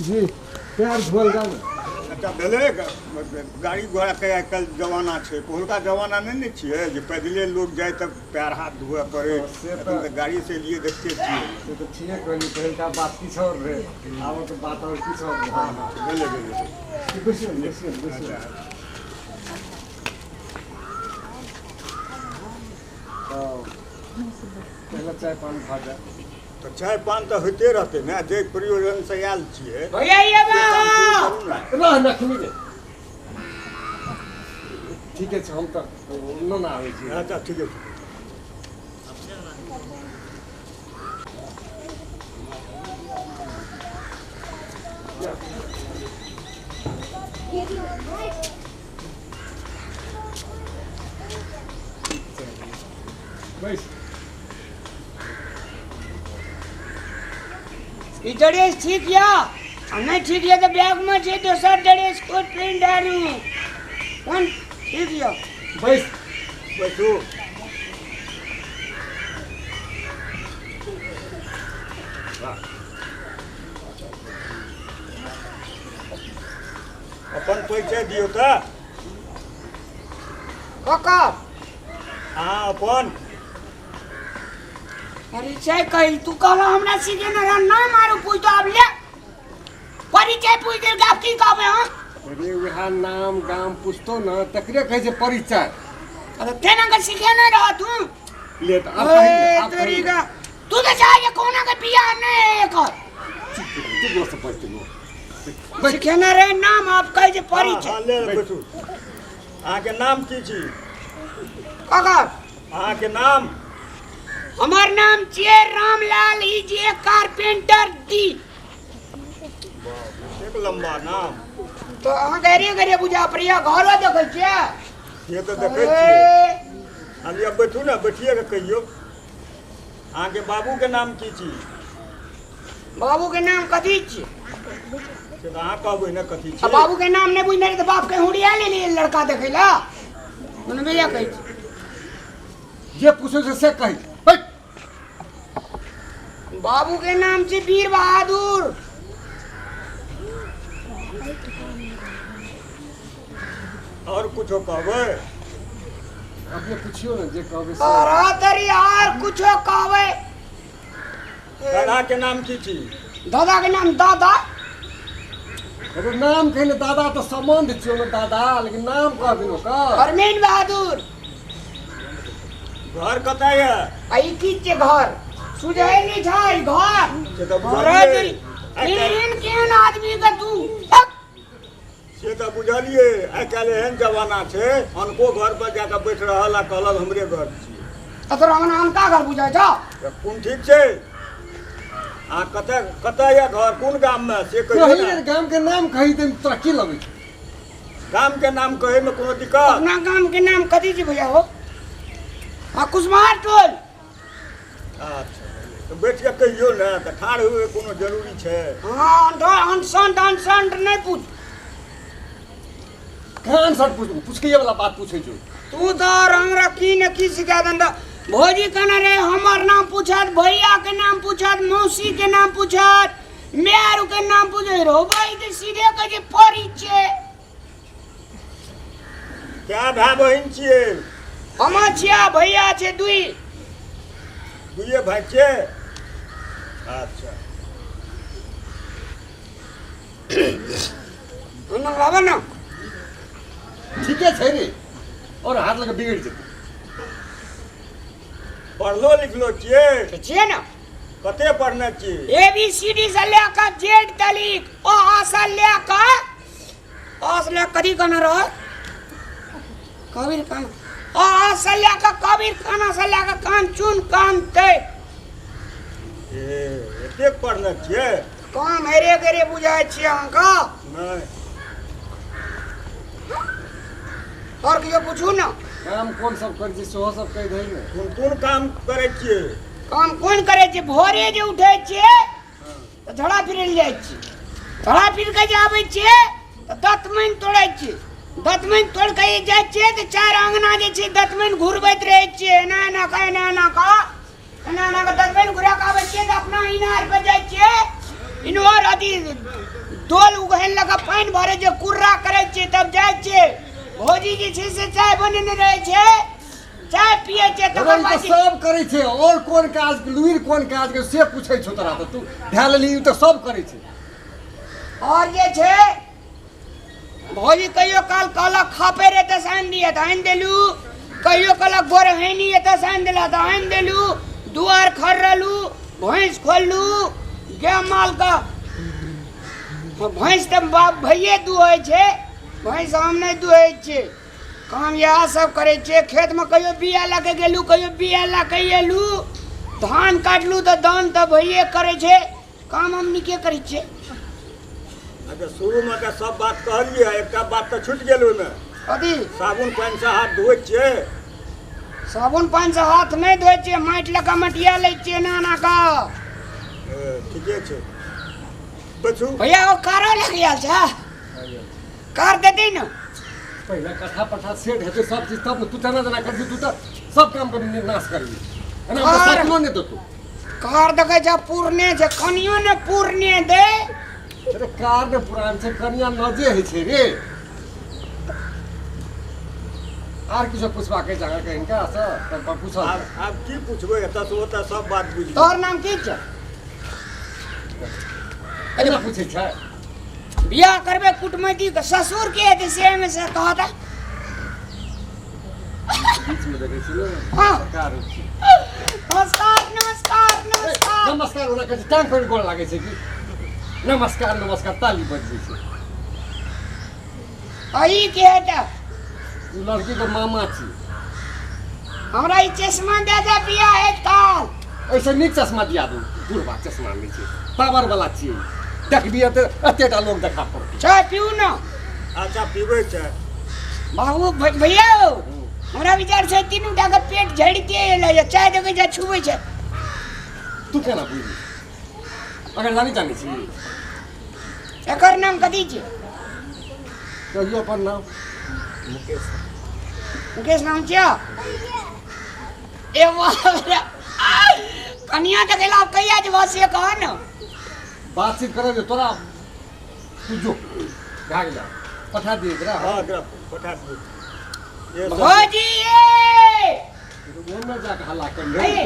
जी पैर धोअल जाउ ने। अच्छा भेलै, गाड़ी घोड़ाके आइ काल्हि जमाना छै, पहिलुका जमाना नहि ने छियै जे पैदले लोक जाय तऽ पैर हाथ धोअ पड़े। से तऽ- एखन तऽ गाड़ीसँ एलियै, देखते छियै। से तऽ ठीके कहलियै, पहिलका बात किछु आओर रहै, आबक बात आओर किछु आओर रहै। हँ, भेलै भेलै। बैसियौ ने, बैसियौ ने, बैसियौ। तऽ पहिले चाय पान भऽ जाय। तऽ चाय पान तऽ होइते रहतै ने, जे प्रयोजनसँ आयल छियै भैया ये से काम शुरू करू ने। रह नखनी रे। ठीके छै, हम तऽ ओनो ने आबै छी। अच्छा ठीके छै। बैस। ई ड्रेस ठीक यऽ आ नहि ठीक यऽ तऽ बैगमे छै दोसर ड्रेस, कोट पेंट आरू। कोन ठीक यऽ? बैस। बैसू। अपन परिचय दियौ तऽ। ककर? अहाँ अपन परिचय कही। तू कहला हमरा सीधे न नाम आरो पूछ तो, आब ले परिचय पूछ देल, आब की कहबै हम? अरे वएह नाम गाम पुछतो ने, तकरे कहै छै परिचय। अरे तेना के सीखे नहीं रह तू। ले तऽ आब कही ने, ए आब कही तेरी ने। का तू तो चाहे जे कोना के बियाह नहीं है एकर। चुप गो से बजते गो। सीखे न रहे नाम, आप कहे जे परिचय। हँ, ले बैठू। अहाँके नाम की छी? ककर? अहाँके नाम। हमर नाम छियै रामलाल ई जे कारपेंटर डी। एक लम्बा नाम। तो अहाँ गरे गरे बुझा पड़ैया, घरो देखै छियै? से तऽ देखै छियै। अभी अब बैठू ने, बैठिए के कहियौ, अहाँके बाबूके नाम की छी? बाबू के नाम कथी छियै? से तऽ अहाँ कहबै ने कथी आ छी। बाबू के नाम नहि बुझने रही तऽ बाप के हुड़िया लेलियै लड़का देखै ला। मनबे कहै छी। जे पूछै छै से कही। बैठ। बाबू के नाम छै वीर बहादुर। आओर कुछो कहबै? अपने पुछियौ ने, जे कहबै से। और तरी और कुछो कहबै? दादाके नाम की छी? दादा के नाम दादा। अरे नाम कही ने, दादा तऽ सम्बन्ध छियौ ने दादा, लेकिन नाम कहबिन ओकर। हरमेन बहादुर। घर कतऽ यऽ? आ ई की छै घर? सुझै नहि छै घर। से तऽ अरे बुझलियै। तेरी, आइ काल्हि केहन केहन आदमी के तू हक। से तऽ बुझलियै, आइ काल्हि एहन जमाना छै, अनको घर पर जाकऽ बैठ रहल आ कहलक हमरे घर छियै। आ तोरा हमरा अनका घर बुझाइ छौ? तऽ कोन ठीक छै? अहाँ कतऽ कतऽ यऽ घर, कोन गाममे से कहियौ कही ने। ने, गाम के नाम कही तऽ तोरा की लगै छौ? गामके नाम कहैमे कोनो दिक्कत? अपना गाम के नाम कथी छै भैया हो? आ कुसमार टोल। अच्छा तऽ बैठ कऽ कहियौ ने, तऽ ठाढ़ हुए कोनो जरूरी छै? हाँ, अनसंट अनसंट नहि पूछ। कान सर पूछ, पुछैये वाला बात पूछै छौ। तू तऽ हमरा की ने की सिखा देन। भौजी कहने रहे हमर नाम पूछत, भैया के नाम पूछत, मौसी के नाम पूछत, मेहरू के नाम पूछे रहो भाई, तऽ सीधे कहै छै परिचय। कए भाय बहिन छियै? हम छिया, भैया छै दुई। दुइए भाय छियै? अच्छा। आबे ने। ठीके छै रे, और हाथ लगे बिगड़ि जेतै। पढ़लो लिखलो छियै? तऽ छियै ने। कते पढ़ने छियै? ए बी सी डी से लए कऽ जेड तलिक, अ आ से लए कऽ अ से लए कऽ कथी कहने रह कबीर कान, अ आ से लए कऽ कबीर खाना से लए कऽ कान चून कान तै। ए एतेक पढ़ने छियै? काम हेरे गेरे बुझाइ छियै अहाँके? नहि। आओर किछो पूछू ने। काम कोन सब करै छी सेहो सब कहि दही ने। कोन कोन काम करै छियै? काम कोन करै छियै? भोरे जे उठै छियै तऽ झड़ा फिरै लए जाइ छियै, झड़ा फिर कऽ जे आबै छियै तऽ दतमनि तोड़ै छियै, दतमनि तोड़ि कऽ जे जाइ छियै तऽ चारि अङ्गना जे छै दतमनि घुरबैत रहै छियै, एना एना कऽ, एना एना कऽ, एना एना कऽ दतमनि घुरा कऽ आबै छियै तऽ अपना इनार पर जाइ छियै, इनार अथी डोल उगहन लऽ कऽ पानि भरै छियै, कुर्रा करै छियै, तब जाइ छियै। भौजी जे छै से चाय बनेने रहै छै, चाय पियै छियै, तकर ई बाद तऽ सब करै छै। और कोन काज लुरि, कोन काज के से पूछै छौ तोरा तऽ तू धए लेलही। ई तऽ सब करै छै। और जे छै भौजी कहियो काल कहलक खापे रे तऽ आनि दिअ तऽ आनि देलू, कहियो कहलक गोरहैनी एतऽ से आनि देला तऽ आनि देलू, दुआर खर्रलू, भैंस खोललू, गाय मालके। भैंस तऽ बाप भैये दुहै छै, भैंस हम नहि दुहै छियै। काम इएह सब करै छियै। खेतमे कहियो बिया लऽ कऽ गेलू, कहियो बिया लऽ कऽ एलू, धान काटलू तऽ धान तऽ भैये करै छै। काम हम नीके करै छियै। अच्छा, शुरूमे तऽ सब बात कहलियै, एकटा बात तऽ छुटि गेल ओहिमे। कथी? साबुन पानिसँ हाथ धोइ छियै? साबुन पानिसँ हाथ नहि धोइ छियै, माटि लऽ कऽ मटिया लै छियै एना एना कऽ। ठीके छै, बैठू। भैया, ओ कारो लग गेल छै, कार देतै ने। पहिले कथा पठा सेट हेतै सब चीज तब ने। तू तेना जेना करबी, तू तऽ सब काम के नाश करबी। एना हम तऽ साइकिलो नहि देतौ। कार देखै छै पूर्णे छै, कनियो ने पूर्णे दे। अरे कार ने पुरान छै, कनिया नजे होइ छै रे। आर किछो पुछबाक अछि अहाँके हिनका सँ तऽ पूछल। आब आब की पुछबै? एतऽ से ओतऽ सब बात बुझि गेलियै। तोहर नाम की छै? एना पूछै छै? बियाह करबै कुटमैती के, ससुर के हेतै से एहिमे से कहत। बीच में देखै छी ने। हाँ। सरकार छी। नमस्कार नमस्कार नमस्कार। नमस्कार ओना कहै छै, टांग पकड़ि गोर लागै छै कि नमस्कार नमस्कार ताली बजबै छै। आ ई के हेतै? ई लड़की के मामा छी। हमरा ई चश्मा दे दे बियाह हेत काल। ऐसे नीक चश्मा दिया दू। बुढ़बा चश्मा लै छै, पावर वाला छियै, देखबियै तऽ एतेटा लोग देखा पड़तै। चाय पीऊ ने। अच्छा, पीबै छै। बाबू, भैया हो, हमरा विचार छै तीनू टा के पेट झड़िते एलै या चाय देखै छै, छुबै छै। तू केना बुझली? अगर जानी जानै छी। एकर नाम कथी छै? कहियो अपन नाम। मुकेश। मुकेश नाम छियो? ए बाप रे, कनिया देखै ला कहिया जेबह से कह ने। बातचीत करे जे तोरा। तू जो भए गेला, पठा दिए एकरा। हँ, एकरा पठा दियौ। ये सब भौजी ये ओहिमे जाके हल्ला कर। ए,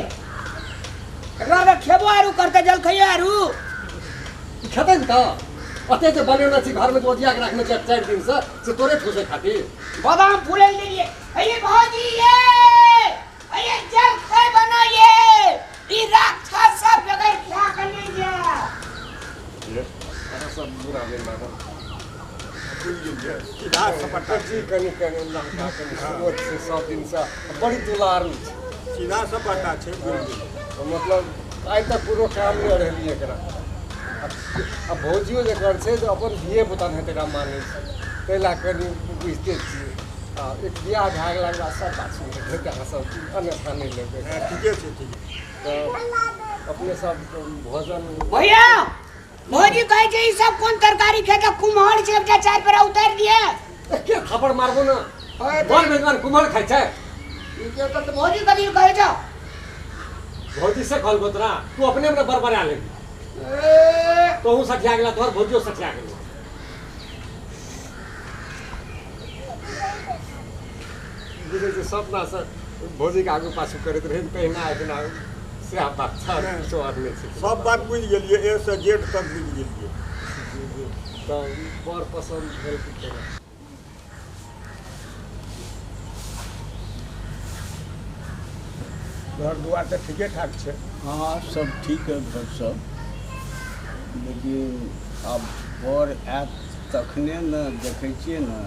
एकरा तऽ खेबो आरू करतै, जलखैयो आरू। खेतै ने तऽ ओते जे बनेने छी घरमे, जे ओजिया के रखने छै 4 दिनसँ, से तोरे ठूसै खातिर। बादाम फूलै लए देलियै। अये भौजी ये, अये जलखै बनाइए, ई राक्षस सब बगैर खा के नहीं जाए। अहाँ सब बुरा नहि मानब। बुझि गेलियै, सीधा सपाटा। जी, कनि कनि लड़का कनि सोच छै, सब दिनसँ बड़ी दुलारू छै। सीधा सपाटा छै, बुझि गेलियै। तऽ मतलब आइ तक कोनो काम नहि अढ़ेलियै एकरा। आ भौजियो जकर छै जे अपन धिये पुता नहि एकरा मानै छै, ताहि लए कनि बुझिते छियै। आ एक बियाह भए गेलाके बाद सब बात सुनि कऽ अहाँ सब अन्यथा नहि लेबै। हँ, ठीके छै, ठीके। तऽ अपने सब भोजन भैया, भौजी कहै छै ई सब कोन तरकारी खेतै? कुम्हर छै एकटा, चारि पर उतारि दिए। के थप्पड़ मारबो ने। बड़ मेजबान कुम्हर खाइ छै? तऽ भौजी कथी कहै छौ? भौजी से कहलको तोरा, तू अपने में बड़बड़ा लेबी। ए, तोहू सठिया गेला, तोहर भौजियो सठिया गेलो। बुझै छै सपना से भौजीके आगू पाछू करैत रहै तहिना एहिना सएह बात छै, किछो आओर नहि छै। सब बात बुझि गेलियै, ए से जेड तक बुझि गेलियै। जी, तऽ बड़ पसन्द भेल कि केना? घर दुआर तऽ ठीके ठाक छै। हाँ, सब ठीक है घर सब, लेकिन आब बर आयत तखने ने। देखै छियै ने,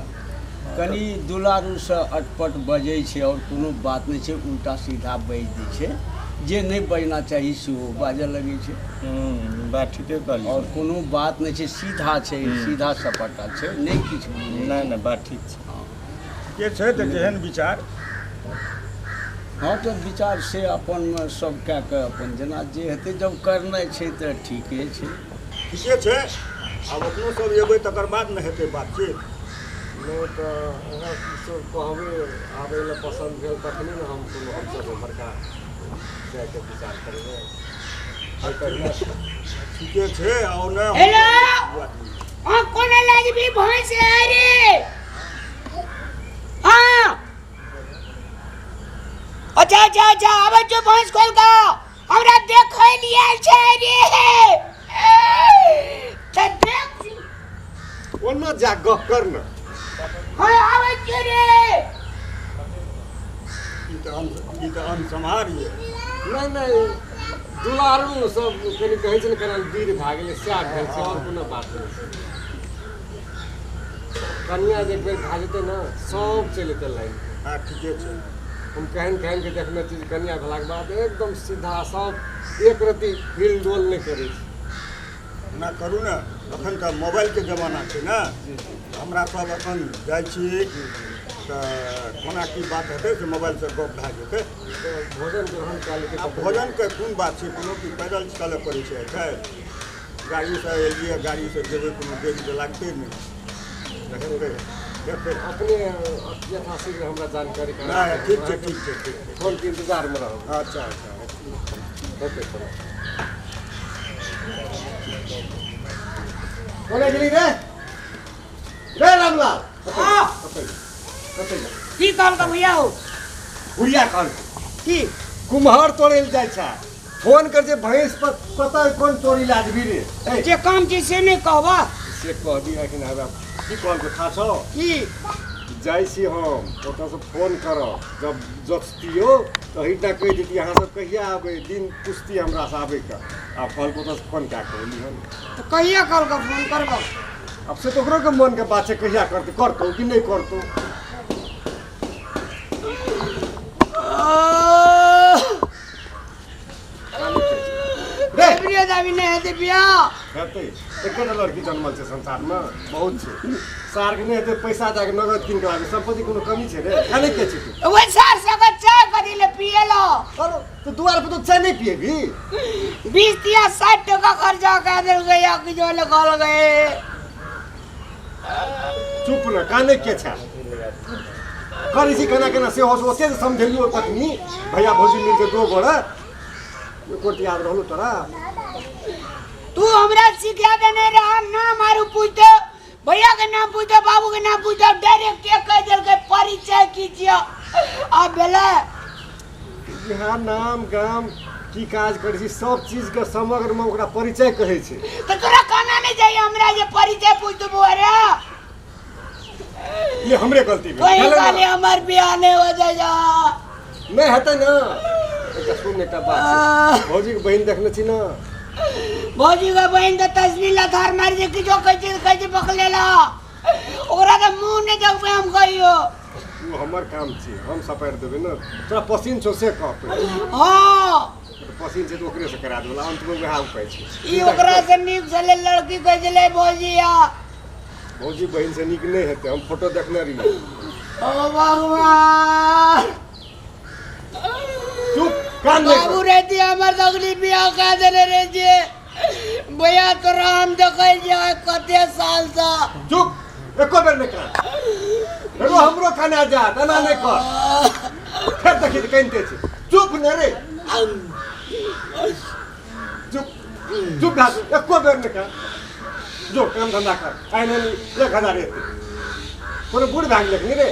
कनि दुलारूसँ अटपट बजै छै आओर कोनो बात नहि छै। उल्टा सीधा बाजि दै छै, जे नहि बजना चाही सेहो बाजऽ लगै छै। बात ठीके कहलियै। आओर कोनो बात नहि छै, सीधा छै, सीधा सपाटा छै, नहि किछु बुझै। नहि नहि, बात ठीक छै। ठीके छै, तऽ जेहन विचार। हँ, तऽ विचार से अपन सब कए कऽ अपन जेना जे हेतै, जब करनाइ छै तऽ ठीके छै। ठीके छै, आब अपनो सब एबै तकर बाद ने हेतै बातचीत। नहि तऽ अहाँ किछो कहबै, आबै लए पसन्द भेल तखने ने हम कोनो हमसभ बड़का जायके विचार करबै। ठीके छै, आउ ने। हेलो। हाँ कोना लाजबी भैंस है रे। हाँ अच्छा अच्छा अच्छा आबै छौ भैंस खोल कऽ हमरा देखै लिए आयल छै रे। तऽ देख ओना जा गप कर न। हाँ आबै छियौ रे। ई तऽ अनसम्हार ये। नहि नहि दुलारू सब कनि कहै छै ने केना वीर भए गेलै सएह भेल छै और कोनो बात नहि छै। कनिया जे एक बेर भए जेतै ने सब चलि एतै लाइन। हाँ ठीके छै। हम केहन केहन के देखने छी कनिया भेलाके बाद एकदम सीधा सब एक रति हिल डोल नहि करै छै। ना करू ने अखन तऽ मोबाइलके जमाना छै ने। हमरा सब अखन जाइ छी तऽ कोना की बात हेतै से मोबाइलसँ गप भए जेतै। तऽ भोजन ग्रहण कए लेतै। आब भोजनके कोन बात छै कोनो की पैदल चलऽ पड़ै छै आइ गाड़ीसँ एलियै गाड़ीसँ जेबै कोनो देरी तऽ लागतै नहि। देखबै देखबै अपने यथाशीघ्र हमरा जानकारी करा। नहि ठीक छै ठीक छै ठीक छै फोनके इंतजारमे रहब। अच्छा अच्छा हेतै फोन। कोने गेली रे रे रामलाल? हाँ। कतै कतै की कहलकै भैया हो? बुढ़िया कहल की कुम्हर तोड़ै लए जाइ छै फोन कर जे भैंस पर कतऽ कोन तोड़ी लए जेबही रे? जे काम छै से नहि कहबा। से कहबी एखन हमरा की कहलकै थाह छौ? की जाइ छी हम ओतऽसँ फोन करब जब जचतियो तऽ एहिठाम कहि देती अहाँ सब कहिया आबै दिन पुछती हमरासँ आबैके आ कहलकै ओतऽसँ फोन कए कऽ एली हन। तऽ कहिया कहलकै फोन करबऽ? आब से तऽ ओकरो के मनके बात छै कहिया करतै करतौ कि नहि करतौ। रे दाबी नहि हेतै बियाह। हेतै एकेटा लड़की जन्मल छै संसारमे बहुत छै सारके नहि हेतै पैसा दए कऽ नगद कीन कऽ आबै सम्पत्ति कोनो कमी छै रे? खाली के छै तू? ओहि सार सके चाय कथी ले पियलो? अरे तो दुआर पर तो चाय नहीं पिएबी? 20 या 60 टका खर्चा कए देलकै या किछो ले कहलकै। चुप न काने के छै करै छी केना केना से होस ओते समझेलियो तखनी भैया भौजी मिलके दो गोड़ा एको याद रहलो तोरा। तू हमरा सिखा देने रहा नाम आरू पूछतो भैया के नाम पूछतो बाबू के नाम पूछतो डायरेक्ट के कह देलकै परिचय कीजिए। आब भेलै यहाँ नाम गाम की काज करै छी सब चीज के समग्र में ओकरा परिचय कहै छै। तऽ तोरा कहना नहीं चाहिए हमरा जे परिचय पूछतो बुआ रे। ये हमरे गलती भेल। वही कहली हमर बियाह नहीं हो जाए जा। नहीं हेतै ना। एकटा सुन एकटा बात छै भौजी के बहिन देखने छी ना? भौजी के बहिन तऽ तस्वीर लथार मारि जे किछो कहै छै कहै छै पकड़ेला ओकरा तऽ मुँह नहि देखबै हम कहियो। ओ हमर काम छी हम सपारि देबै ने तोरा पसीन छौ से कह पहिले। हाँ पसीन छै तऽ ओकरे से करा देबै अंतमे वएह उपाय छै। ई ओकरा से नीक छलै लड़की कहै छलै भौजिया। भौजी बहिन से नीक नहि हेतै हम फोटो देखने रहियै। ओ भगवान चुप कान नहि बाबू रहती हमर दगली बियाह कए देने रहे जे भैया तोरा हम देखै छियै कते साल से। चुप एको बेर नहि कान रो हमरो खाना जात एना नहि कर फेर देखी तऽ कनिते छै। चुप ने रे चुप चुप भए जो एको बेर नहि कान जो काम धंधा कर आइ नहि 1000 एतै कोनो बूढ़ भए गेलै रे।